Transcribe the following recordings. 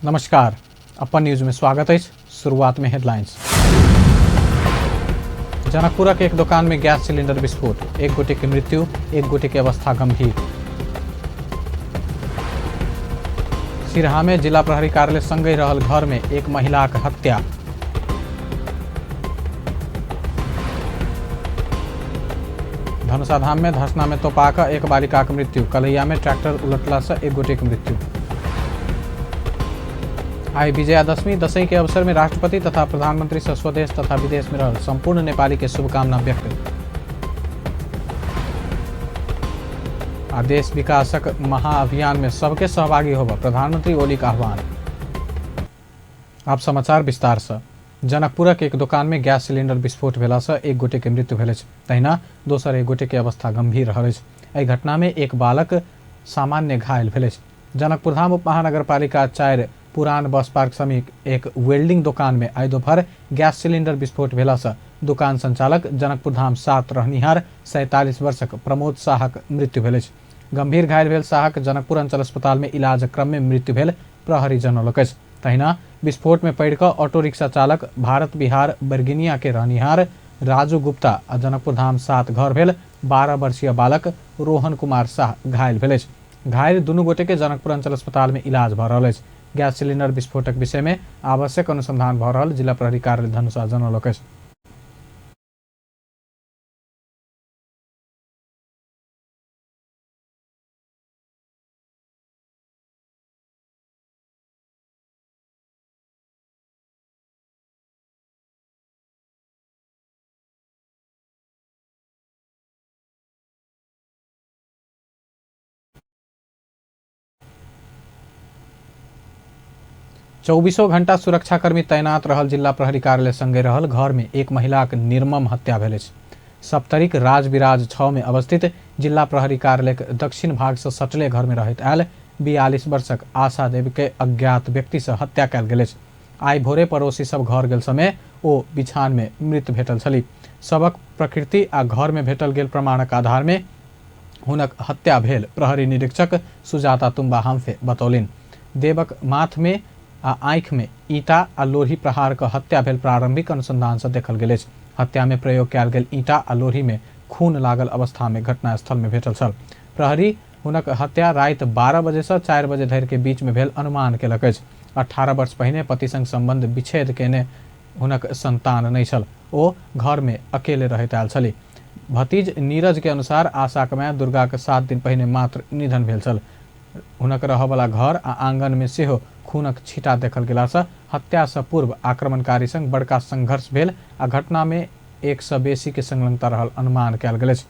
नमस्कार, अपन न्यूज में स्वागत अछि। शुरुआत में हेडलाइंस। जनकपुरक एक दुकान में गैस सिलेंडर विस्फोट, एक गोटे के मृत्यु, एक गोटे के अवस्था गंभीर। सिरहा में जिला प्रहरी कार्यालय संगहि रहल घर में एक महिलाक हत्या। धनुषाधाम में धसना में तोपा कऽ एक बालिकाक मृत्यु, कलैया में ट्रैक्टर उलटला से एक गोटे के मृत्यु। आई विजयादशमी दशई के अवसर में राष्ट्रपति तथा प्रधानमंत्री से स्वदेश तथा विदेश में रहल संपूर्ण नेपाली के शुभकामना व्यक्त। आ देश विकासक महाअभियान में सबके सहभागी होबऽ प्रधानमंत्री ओली का आह्वान। आब समाचार विस्तार से। जनकपुरक एक दोकान में गैस सिलेंडर विस्फोट भेला से एक गोटे के मृत्यु भेल अछि, तहिना दोसर एक गोटे के अवस्था गंभीर रहल अछि। एहि घटना में एक बालक सामान्य घायल भेल अछि। जनकपुरधाम उप महानगरपालिका 4 पुरान बस पार्क समीप एक वेल्डिंग दोकान में आइ दोपहर गैस सिलेंडर विस्फोट भेला से दुकान संचालक जनकपुरधाम 7 रहनिहार 47 वर्षक प्रमोद शाहक मृत्यु भेल अछि। गंभीर घायल भेल शाहक जनकपुर अंचल अस्पताल में इलाज क्रम में मृत्यु भेल प्रहरी जनौलक अछि। तहिना विस्फोट में पड़ि कऽ ऑटो रिक्शा चालक भारत बिहार बर्गिनिया के रहनिहार राजू गुप्ता आ जनकपुरधाम 7 घर भेल 12 वर्षीय बालक रोहन कुमार शाह घायल भेल अछि। घायल दुनू गोटे के जनकपुर अंचल अस्पताल में इलाज भऽ रहल अछि। गैस सिलेंडर विस्फोटक विषय में आवश्यक अनुसंधान भऽ रहल जिला प्रहरी कार्यालय धनुषा जनौलक अछि। चौबीसों घंटा सुरक्षाकर्मी तैनात रहल जिला प्रहरी कार्यालय संगे रहल घर में एक महिलाक निर्मम हत्या भेल अछि। सप्तरीक राजविराज 6 में अवस्थित जिला प्रहरी कार्यालय के दक्षिण भाग से सटले घर में रहैत आयल 42 वर्षक आशा देवी के अज्ञात व्यक्ति से हत्या कयल गेल अछि। आइ भोरे पड़ोसी सब घर गेल समय ओ बिछान में मृत भेटल छली। सबक प्रकृति आ घर में भेटल गेल प्रमाणक आधार में हुनक हत्या भेल प्रहरी निरीक्षक सुजाता तुम्बा हाम्फे बतौलनि। देवक माथ में आ आँखि में ईंटा आ लोढ़ी प्रहार क हत्या भेल प्रारंभिक अनुसंधान से देखल गेल अछि। हत्या में प्रयोग कयल गेल ईंटा आ लोढ़ी में खून लागल अवस्था में घटनास्थल में भेटल छल। प्रहरी हुनक हत्या राति 12 बजे से 4 बजे धरि के बीच में भेल अनुमान केलक अछि। 18 वर्ष पहिने पति संग संबंध विच्छेद केने हुनक संतान नहि छल। ओ घर में अकेले रहैत आयल छली। भतीज नीरज के अनुसार आशाक माय दुर्गाक 7 दिन पहिने मात्र निधन भेल छल। हुनक रहऽवला घर आ आंगन में सेहो खूनक छींटा देखल गेलासँ हत्या सँ पूर्व आक्रमणकारी संग बड़का संघर्ष भेल आ घटना में एक सँ बेसी के संलग्नता रहल अनुमान कयल गेल अछि।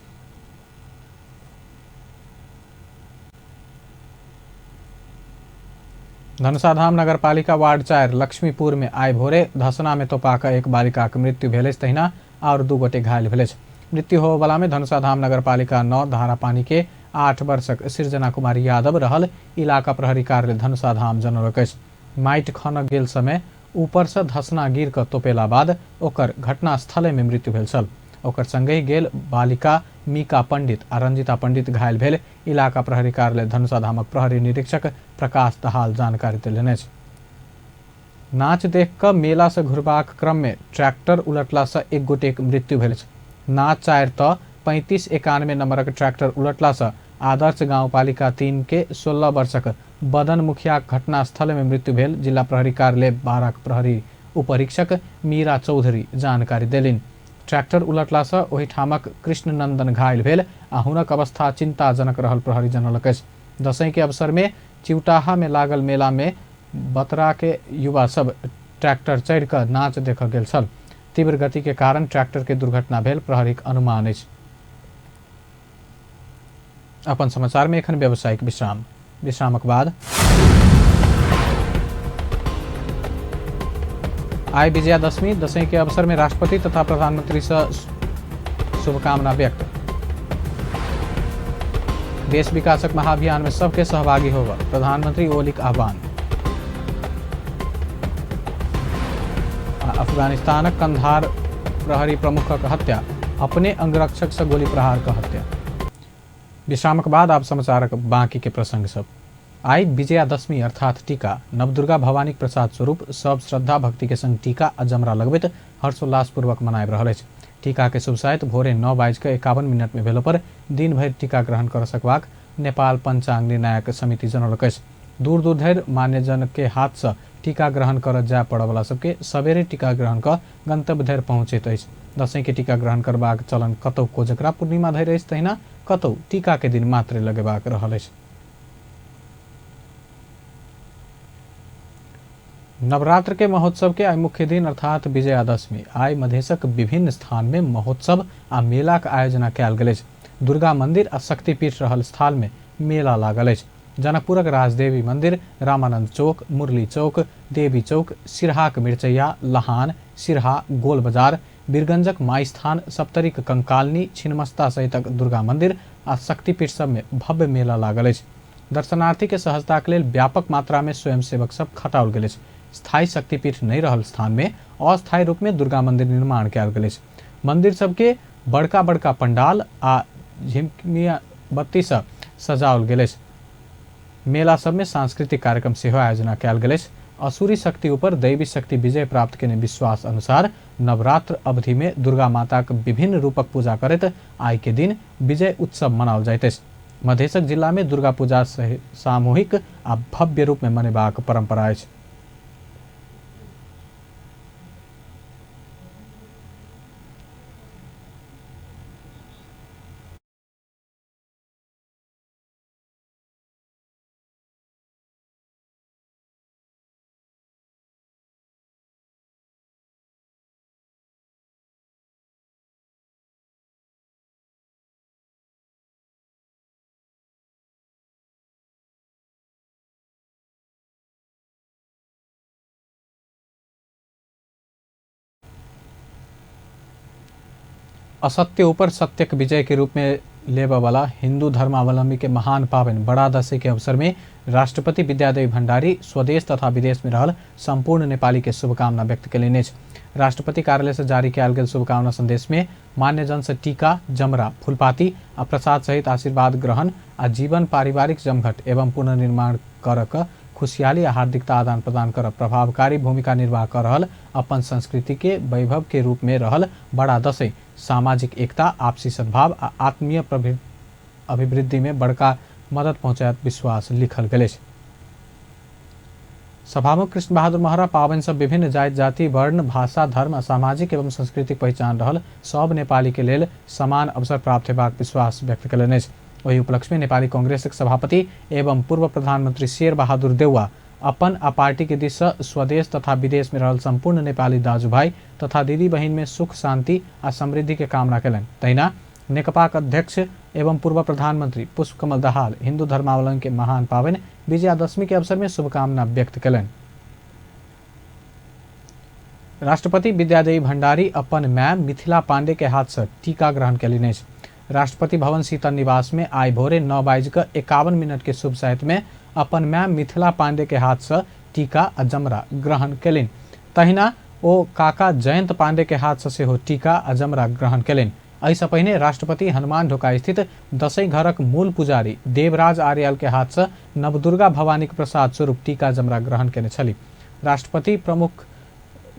धनुषाधाम नगरपालिका वार्ड 4 लक्ष्मीपुर में आइ भोरे धसना में तोपा कऽ एक बालिकाक मृत्यु भेल अछि, तहिना आओर 2 गोटे घायल भेल अछि। मृत्यु होबऽवला में धनुषाधाम नगरपालिका 9 धारापानी के 8 वर्षक सृजना कुमारी यादव रहल इलाका प्रहरी कार्यालय धनुषाधाम जनौलक अछि। माटि खनऽ गेल समय ऊपर से धसना गिर कऽ तोपेला बाद ओकर घटनास्थले में मृत्यु भेल छल। ओकर संगहि गेल बालिका मीका पंडित आ रंजिता पंडित घायल भेल इलाका प्रहरी कार्यालय धनुषाधामक प्रहरी निरीक्षक प्रकाश दहाल जानकारी देलनि अछि। नाच देख कऽ मेला से घुरबाक क्रम में ट्रैक्टर उलटला से एक गोटेक मृत्यु भेल अछि। नाच 4 त 3591 नंबरक ट्रैक्टर उलटला से आदर्श गाउँपालिका 3 के 16 वर्षक बदन मुखियाक घटनास्थल में मृत्यु भेल जिला प्रहरी कार्यालय 12 प्रहरी उपरीक्षक मीरा चौधरी जानकारी देलनि। ट्रैक्टर उलटला से ओहिठामक कृष्णनंदन घायल भेल आ हुनक अवस्था चिंताजनक रहल प्रहरी जनौलक अछि। दशैं के अवसर में चिउटाहा में लागल मेला में बतरा के युवा सब ट्रैक्टर चढ़ि कऽ नाच देखऽ गेल छल। तीव्र गति के कारण ट्रैक्टर के दुर्घटना भेल प्रहरीक अनुमान अछि। अपन समाचार में एखन व्यावसायिक विश्राम। विश्रामक बाद आइ विजयादशमी दशैं के अवसर में राष्ट्रपति तथा प्रधानमंत्री से शुभकामना व्यक्त। देश विकासक महाअभियान में सबके सहभागी होगा प्रधानमंत्री ओलीक आह्वान। अफगानिस्तानक कंधार प्रहरी प्रमुखक हत्या, अपने अंगरक्षक से गोली प्रहार का हत्या। विश्रामक बाद आप समाचारक बाकी के प्रसंग सब। आइ विजयादशमी अर्थात टीका नवदुर्गा भवानीक प्रसाद स्वरूप सब श्रद्धा भक्ति के संग टीका आ जमरा लगबैत हर्षोल्लासपूर्वक मनाबि रहल अछि। टीका के शुभ भोरे 9:51 में भेलो पर दिन भरि टीका ग्रहण कर सकबाक नेपाल पंचांग निर्णायक समिति जनौलक अछि। दूर दूर धरि मान्यजन के हाथ से टीका ग्रहण कर जाय पड़यवला सबके सवेरे टीका ग्रहण कऽ गंतव्य धरि पहुँचैत अछि। दशैं के टीका ग्रहण करबाक चलन कतौ कोजगरा पूर्णिमा धरि अछि, तहिना कतौ टीका के दिन मात्र लगेबाक रहल अछि। नवरात्र के महोत्सव के आइ मुख्य दिन अर्थात विजयादशमी आइ मधेशक विभिन्न स्थान में महोत्सव आ मेला के आयोजना कयल गेल अछि। दुर्गा मंदिर आ शक्तिपीठ रहल स्थान में मेला लागल अछि। जनकपुरक राजदेवी मंदिर, रामानंद चौक, मुरली चौक, देवी चौक, सिरहाक मिर्चैया, लहान, सिरहा, गोल बाजार, बीरगंजक माई स्थान, सप्तरीक कंकालनी, छिन्नमस्ता सहितक दुर्गा मंदिर आ शक्तिपीठ सब में भव्य मेला लागल अछि। दर्शनार्थी के सहजता के लेल व्यापक मात्रा में स्वयंसेवक सब खटाओल गेल अछि। स्थायी शक्तिपीठ नहीं रहल स्थान में अस्थायी रूप में दुर्गा मंदिर निर्माण कयल गेल अछि। मंदिर सबके बड़का बड़का पंडाल आ झिममिया बत्ती से सजाओल गेल अछि। मेला सब में सांस्कृतिक कार्यक्रम सेहो आयोजना कयल गेल अछि। असुरी शक्ति ऊपर दैवी शक्ति विजय प्राप्त केने विश्वास अनुसार नवरात्र अवधि में दुर्गा माताक विभिन्न रूपक पूजा करैत आइ के दिन विजय उत्सव मनाओल जाइत अछि। मधेशक जिला में दुर्गा पूजा सामूहिक आ भव्य रूप में मनेबाक परंपरा अछि। असत्य ऊपर सत्यक विजय के रूप में लेबऽ वाला हिंदू धर्मावलंबी के महान पावन बड़ा दशैं के अवसर में राष्ट्रपति विद्यादेवी भंडारी स्वदेश तथा विदेश में रहल संपूर्ण नेपाली के शुभकामना व्यक्त कयलनि अछि। राष्ट्रपति कार्यालय से जारी कयल गेल शुभकामना संदेश में मान्यजन से टीका, जमरा, फुलपाती आ प्रसाद सहित आशीर्वाद ग्रहण आ जीवन पारिवारिक जमघट एवं पुनर्निर्माण करक खुशहाली आ हार्दिकता आदान प्रदान कर प्रभावकारी भूमिका निर्वाह कर रहल अपन संस्कृति के वैभव के रूप में रहल बड़ा दशैं सामाजिक एकता, आपसी सद्भाव आ आत्मीय अभिवृद्धि में बड़का मदद पहुँचायत विश्वास लिखल गेल अछि। सभामुख कृष्ण बहादुर महरा पाबनि सब विभिन्न जाति जाति, वर्ण, भाषा, धर्म आ सामाजिक एवं सांस्कृतिक पहिचान रहल सब नेपाली के लेल समान अवसर प्राप्त हेबाक विश्वास व्यक्त कयलनि अछि। ओहि उपलक्ष्य में नेपाली कांग्रेसक सभापति एवं पूर्व प्रधानमंत्री शेर बहादुर देउवा अपन आ पार्टी के दिस से स्वदेश तथा विदेश में रहल संपूर्ण नेपाली दाजुभाई तथा दीदी बहिन में सुख, शांति आ समृद्धि के कामना कयलनि। तहिना नेकपाक अध्यक्ष एवं पूर्व प्रधानमंत्री पुष्पकमल दाहाल हिंदू धर्मावलंबी के महान पावन विजयादशमी के अवसर में शुभकामना व्यक्त कयलनि। राष्ट्रपति विद्यादेवी भंडारी अपन माय मिथिला पांडे के हाथ से टीका ग्रहण कयलनि अछि। राष्ट्रपति भवन शीतल निवास में आइ भोरे 9:51 के शुभ साइत में अपन माय मिथिला पांडे के हाथ से टीका आ जमरा ग्रहण कयलनि। तहिना ओ काका जयंत पांडे के हाथ से सेहो टीका आ जमरा ग्रहण कयलनि। एहिसँ पहिने राष्ट्रपति हनुमान ढोका स्थित दसैँ घरक मूल पुजारी देवराज आर्याल के हाथ से नवदुर्गा भवानीक प्रसाद स्वरूप टीका जमरा ग्रहण केने छली। राष्ट्रपति प्रमुख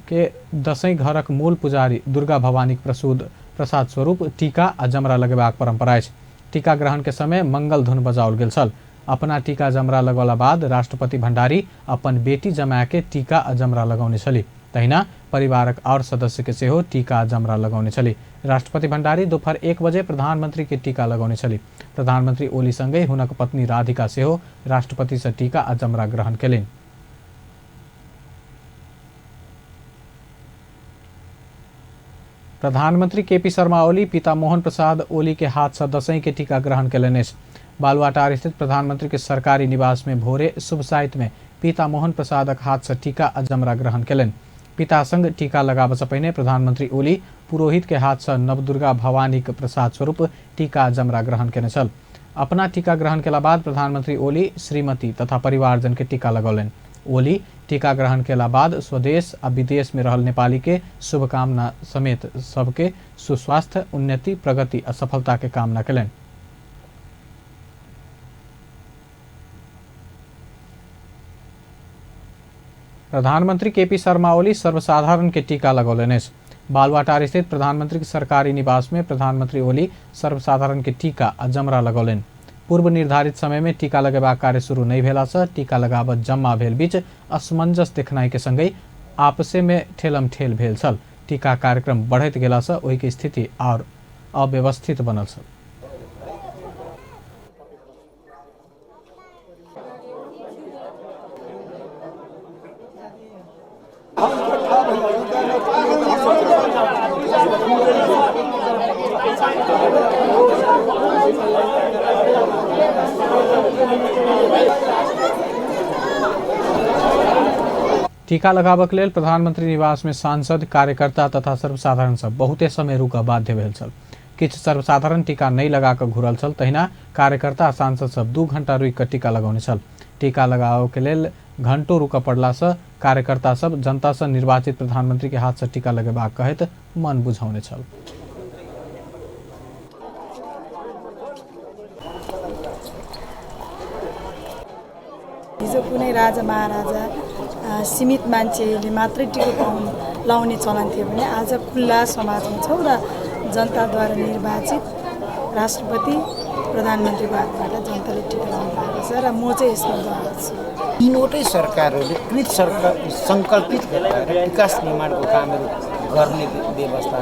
के दसैँ घरक मूल पुजारी दुर्गा भवानीक प्रसाद स्वरूप टीका आ जमरा लगेबाक परंपरा अछि। टीका ग्रहण के समय मंगल धुन बजाओल गेल छल। अपना टीका जमरा लगौला बाद राष्ट्रपति भंडारी अपन बेटी जमाय के टीका आ जमरा लगौने छली। तहिना परिवारक और सदस्य के सेहो टीका आ जमरा लगौने छली। राष्ट्रपति भंडारी दोपहर 1 बजे प्रधानमंत्री के टीका लगौने छली। प्रधानमंत्री ओली संगे हुनक पत्नी राधिका सेहो राष्ट्रपति से टीका आ जमरा ग्रहण कयलनि। प्रधानमंत्री केपी शर्मा ओली पिता मोहन प्रसाद ओली के हाथ से दसैं के टीका ग्रहण कयलनि अछि। बालुवाटार स्थित प्रधानमंत्री के सरकारी निवास में भोरे शुभ साइत में पिता मोहन प्रसादक हाथ से टीका आ जमरा ग्रहण कयलनि। पिता संग टीका लगाबऽ से पहिने प्रधानमंत्री ओली पुरोहित के हाथ से नवदुर्गा भवानीक प्रसाद स्वरूप टीका जमरा ग्रहण केने छल। अपना टीका ग्रहण केला बाद प्रधानमंत्री ओली श्रीमती तथा परिवारजन के टीका लगौलनि। ओली टीका ग्रहण केला बाद स्वदेश आ विदेश में रहल नेपाली के शुभकामना समेत सबके सुस्वास्थ्य, उन्नति, प्रगति आ सफलता के कामना कयलनि। प्रधानमंत्री केपी शर्मा ओली सर्वसाधारण के टीका लगौलनि अछि। बालुवाटार स्थित प्रधानमंत्री के सरकारी निवास में प्रधानमंत्री ओली सर्वसाधारण के टीका आ जमरा लगौलनि। पूर्व निर्धारित समय में टीका लगेबाक कार्य शुरू नहि भेला से टीका लगाबऽ जम्मा भेल बीच असमंजस देखनाइ के संगहि आपसे में ठेलम ठेल भेल छल। टीका कार्यक्रम बढ़ैत गेला से ओहि के स्थिति और अव्यवस्थित बनल छल। टीका लगाबक लेल प्रधानमंत्री निवास में सांसद, कार्यकर्ता तथा सर्वसाधारण सब बहुते समय रुकऽ बाध्य भेल छल। किछु सर्वसाधारण टीका नहि लगा कऽ घुरल छल, तहिना कार्यकर्ता आ सांसद सब 2 घंटा रुकि कऽ टीका लगौने छल। टीका लगाबऽ के लेल घंटों रुकऽ पड़ला से कार्यकर्ता सब जनता से निर्वाचित प्रधानमंत्री के हाथ से टीका लगेबाक कहैत मन बुझौने छल। हिजो कुनै राजा महाराजा सीमित मान्छेले मात्रै टिका पाउनु लाउने चलन थियो भने आज खुल्ला समाजमा छौँ र जनताद्वारा निर्वाचित राष्ट्रपति प्रधानमन्त्रीको हातबाट जनताले टिका लाउनु भएको छ र म चाहिँ यसमा गएको छु। तीनवटै सरकारहरूले कृत सरकार सङ्कल्पित भएर विकास निर्माणको कामहरू गर्ने व्यवस्था,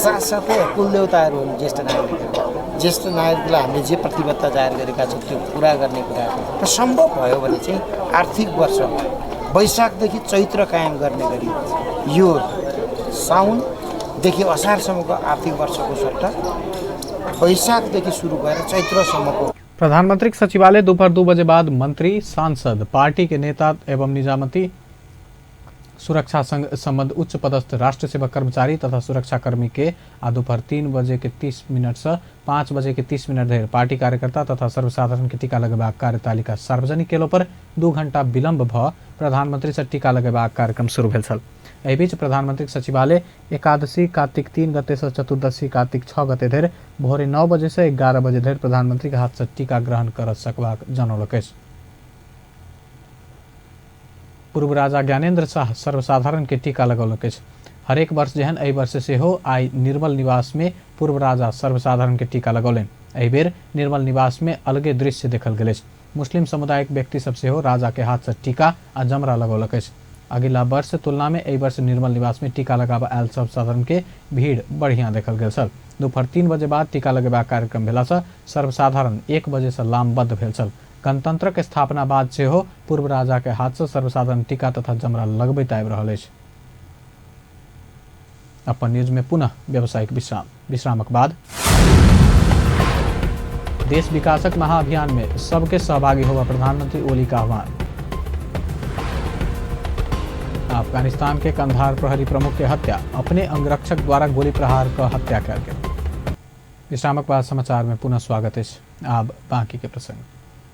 साथसाथै कुलदेवताहरू हुन् ज्येष्ठ नागरिकहरू, ज्येष्ठ नागरिकलाई हामीले जे प्रतिबद्धता जाहेर गरेका छौँ त्यो पुरा गर्ने कुरा र सम्भव भयो भने चाहिँ आर्थिक वर्ष वैशाखदेखि चैत्र कायम गर्ने गरी यो साउनदेखि असारसम्मको आर्थिक वर्षको सट्टा वैशाखदेखि सुरु भएर चैत्रसम्मको। प्रधानमंत्री सचिवालय दोपहर 2 बजे बाद मंत्री, सांसद, पार्टी के नेता एवं निजामती सुरक्षा संघ संबंध उच्च पदस्थ राष्ट्र सेवा कर्मचारी तथा सुरक्षाकर्मी के आ दोपहर 3:30 से 5:30 धरि पार्टी कार्यकर्ता तथा सर्वसाधारण के टीका लगेबाक कार्यतालिका सार्वजनिक केलो पर 2 घंटा विलम्ब भ प्रधानमंत्री से टीका लगेबाक कार्यक्रम शुरू भेल छल। एहि बीच प्रधानमंत्री सचिवालय एकादशी कार्तिक 3 गते से चतुर्दशी कार्तिक 6 गते धरि भोरे 9 बजे से 11 बजे धरि प्रधानमंत्री के हाथ से टीका ग्रहण कर सकबाक जनौलक अछि। पूर्व राजा ज्ञानेन्द्र शाह सर्वसाधारण के टीका लगौलक अछि। हरेक वर्ष जेहन एहि वर्ष सेहो आइ निर्मल निवास में पूर्व राजा सर्वसाधारण के टीका लगौलनि। एहि बेर निर्मल निवास में अलगे दृश्य देखल गेल अछि। मुस्लिम समुदायक व्यक्ति सब सेहो राजा के हाथ से टीका आ जमरा लगौलक अछि। अगिला वर्ष तुलना में एहि वर्ष निर्मल निवास में टीका लगाबऽ आयल सर्वसाधारण के भीड़ बढ़िया देखल गेल छल। दोपहर 3 बजे बाद टीका लगेबाक कार्यक्रम भेला से सर्वसाधारण 1 बजे से लामबद्ध भेल छल। गणतंत्रक स्थापना बाद सेहो पूर्व राजा के हाथ से सर्वसाधारण टीका तथा जमरा लगबैत आबि रहल अछि। अपन न्यूज में पुनः व्यावसायिक विश्राम। विश्रामक बाद देश विकासक महाअभियान में सबके सहभागी होगा प्रधानमंत्री ओली का आह्वान। अफगानिस्तान के कंधार प्रहरी प्रमुख के हत्या, अपने अंगरक्षक द्वारा गोली प्रहार का हत्या कयल गेल। विश्रामक बाद समाचार में पुनः स्वागत अछि। आब बाकी के प्रसंग।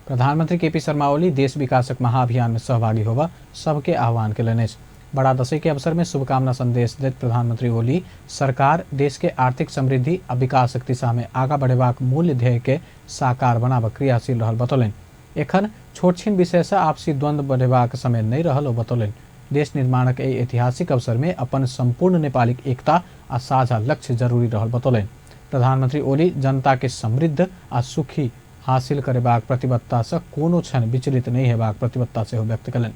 प्रधानमंत्री केपी शर्मा ओली देश विकासक महाअभियान में सहभागी होबऽ सबके आह्वान केलनि अछि। बड़ा दशैं के अवसर में शुभकामना संदेश दैत प्रधानमंत्री ओली सरकार देश के आर्थिक समृद्धि आ विकासक दिशा में आगा बढ़ेबाक मूल्य ध्येय के साकार बनाबऽ क्रियाशील रहल बतौलनि। एखन छोटछिन विषय से आपसी द्वंद्व बढ़ेबाक समय नहि रहल ओ बतौलनि। देश निर्माणक एहि ऐतिहासिक अवसर में अपन संपूर्ण नेपालीक एकता आ साझा लक्ष्य जरूरी रहल बतौलनि। प्रधानमंत्री ओली जनता के समृद्ध आ सुखी हासिल करेबाक प्रतिबद्धता से कोनो क्षण विचलित नहि हेबाक प्रतिबद्धता सेहो व्यक्त कयलनि।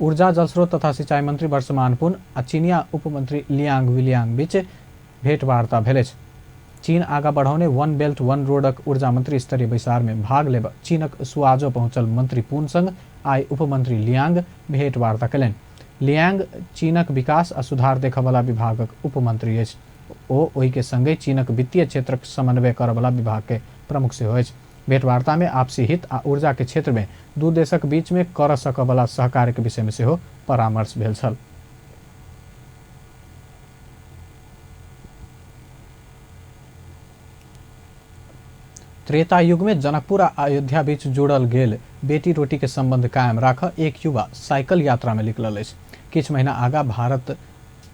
ऊर्जा, जलस्रोत तथा सिंचाई मंत्री वर्षमान पुन आ चीनिया उपमंत्री लियांग विलियांग बीच भेंटवार्ता भेल अछि। चीन आगा बढ़ौने वन बेल्ट वन रोडक ऊर्जा मंत्री स्तरीय बैसार में भाग लेब चीनक सुआजो पहुंचल मंत्री पुन संग आइ उपमंत्री लियांग भेंटवार्ता कयलनि। लियांग चीनक विकास आ सुधार देखयवला विभागक उपमंत्री अछि। ओ ओहि के संगहि चीनक वित्तीय क्षेत्रक समन्वय करयवला विभाग के प्रमुख सेहो अछि। भेंटवार्ता में आपसी हित आ ऊर्जा के क्षेत्र में दू देशक बीच में कर सकयवला सहकार्य के विषय में सेहो परामर्श भेल छल। त्रेता युग में जनकपुर आ अयोध्या बीच जुड़ल गेल बेटी रोटी के संबंध कायम राख एक युवा साइकिल यात्रा में निकलल अछि। किछु महीना आगा भारत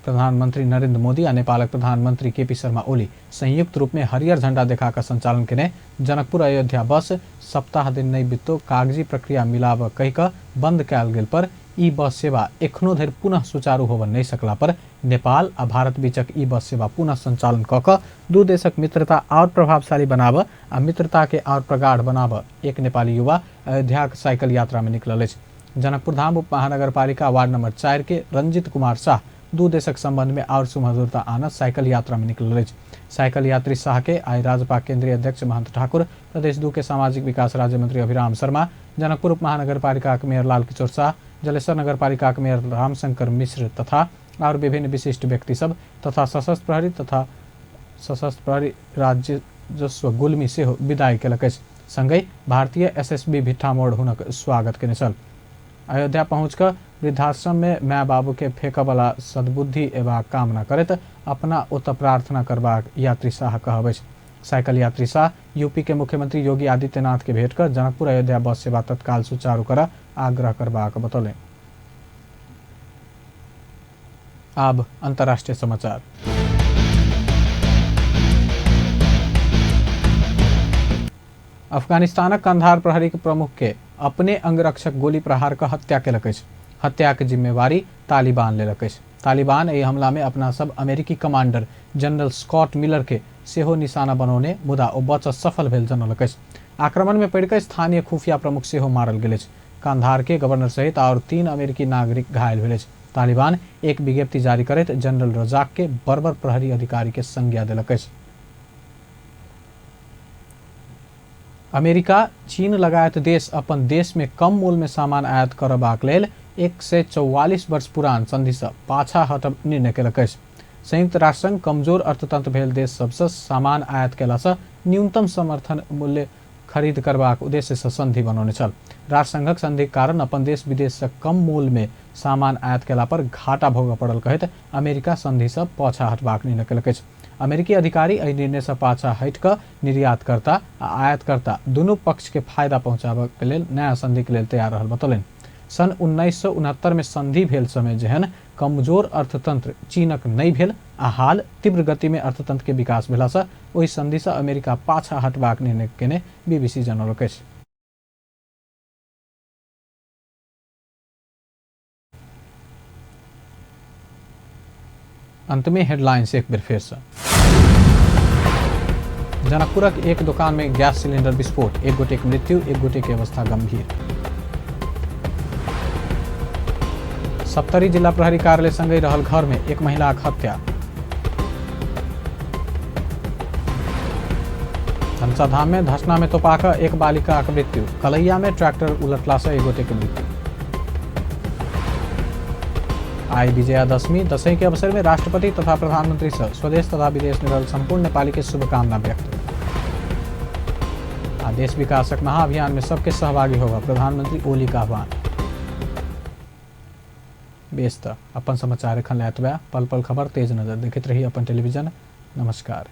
प्रधानमंत्री नरेंद्र मोदी आ नेपालक प्रधानमंत्री केपी शर्मा ओली संयुक्त रूप में हरियर झंडा देखा कऽ संचालन केने जनकपुर अयोध्या बस सप्ताह दिन नहि बितो कागजी प्रक्रिया मिलाब कहि कऽ बंद कयल गेल पर ई बस सेवा एखनो धरि पुनः सुचारू होबय नहि सकला पर नेपाल आ भारत बीचक ई बस सेवा पुनः संचालन कऽ कऽ दू देशक मित्रता आओर प्रभावशाली बनाबऽ आ मित्रता के आओर प्रगाढ़ बनाबऽ एक नेपाली युवा अयोध्याक साइकिल यात्रा में निकलल अछि। जनकपुर धाम उप महानगरपालिका वार्ड नंबर 4 के रंजित कुमार शाह दू देशक संबंध में और सुमधुरता आनत साइकिल यात्रा में निकलल अछि। साइकिल यात्री शाह के आई राजपा केंद्रीय अध्यक्ष महंत ठाकुर, प्रदेश 2 के सामाजिक विकास राज्य मंत्री अभिराम शर्मा, जनकपुर उप महानगरपालिका के मेयर लाल किशोर शाह, जलेश्वर नगरपालिका के मेयर रामशंकर मिश्र तथा और विभिन्न विशिष्ट व्यक्ति सब तथा सशस्त्र प्रहरी राजस्व गुलमी सेहो विदाई केलक अछि। संगहि भारतीय एसएसबी भिट्ठा मोड़ हुनक स्वागत केने छल। अयोध्या पहुँच कऽ वृद्धाश्रम में माय बाबू के फेंकऽवला सद्बुद्धि एबाक कामना करैत अपना ओतऽ प्रार्थना करबाक यात्री शाह कहब अछि। साइकिल यात्री शाह यूपी के मुख्यमंत्री योगी आदित्यनाथ के भेंट कर जनकपुर अयोध्या बस सेवा तत्काल सुचारू कर आग्रह करबाक बतौलनि। आब अंतर्राष्ट्रीय समाचार। अफगानिस्तानक कंधार प्रहरी के प्रमुख के अपने अंगरक्षक गोली प्रहार कऽ हत्या केलक अछि। हत्या के जिम्मेवारी तालिबान लेलक अछि। तालिबान एहि हमला में अपना सब अमेरिकी कमांडर जनरल स्कॉट मिलर के सेहो निशाना बनौने मुदा ओ बचत सफल भेल जनौलक अछि। आक्रमण में पड़ि कऽ स्थानीय खुफिया प्रमुख सेहो मारल गेल अछि। कंधार के गवर्नर सहित और 3 अमेरिकी नागरिक घायल भेल अछि। तालिबान एक विज्ञप्ति जारी करैत जनरल रजाक के बर्बर प्रहरी अधिकारी के संज्ञा देलक अछि। अमेरिका चीन लगायत देश अपन देश में कम मूल्य में सामान आयात करबाक लेल 144 वर्ष पुरान संधि से पाछा हटब निर्णय केलक अछि। संयुक्त राष्ट्र संघ कमजोर अर्थतंत्र भेल देश सबसँ सामान आयात कयलासँ न्यूनतम समर्थन मूल्य खरीद करबाक उद्देश्य से संधि बनौने छल। राष्ट्रसंघक संधिक कारण अपन देश विदेश से कम मूल्य में सामान आयात कयला पर घाटा भोगऽ पड़ल कहैत अमेरिका संधि से पाछा हटबाक निर्णय केलक अछि। अमेरिकी अधिकारी एहि निर्णय से पाछा हटि कऽ निर्यातकर्ता आ आयातकर्ता दुनू पक्ष के फायदा पहुंचाबऽ के लेल नया संधि के लेल तैयार रहल बतौलनि। सन 1969 में संधि भेल समय जेहन कमजोर अर्थतंत्र चीनक नहि भेल आ हाल तीव्र गति में अर्थतंत्र के विकास भेलासँ ओहि संधि से अमेरिका पाछा हटबाक निर्णय केने बीबीसी जनौलक अछि। अंत में हेडलाइंस एक बेर फेर से। जनकपुरक एक दुकान में गैस सिलेंडर विस्फोट, एक गोटे के मृत्यु, एक गोटे के अवस्था गंभीर। सप्तरी जिला प्रहरी कार्यालय संगहि रहल घर में एक महिलाक हत्या। धनुषाधाम में धसना में तोपा कऽ एक बालिकाक मृत्यु। कलैया में ट्रैक्टर उलटला से एक गोटे के मृत्यु। आई विजयादशमी दशैं के अवसर में राष्ट्रपति तथा प्रधानमंत्री से स्वदेश तथा विदेश में रहल संपूर्ण नेपाली के शुभकामना व्यक्त। आ देश विकासक महाअभियान में सबके सहभागी होगा प्रधानमंत्री ओली का आह्वान। बेस त अपन समाचार एखन लए एतबे। पल पल खबर तेज नजर देखैत रही अपन टेलीविजन। नमस्कार।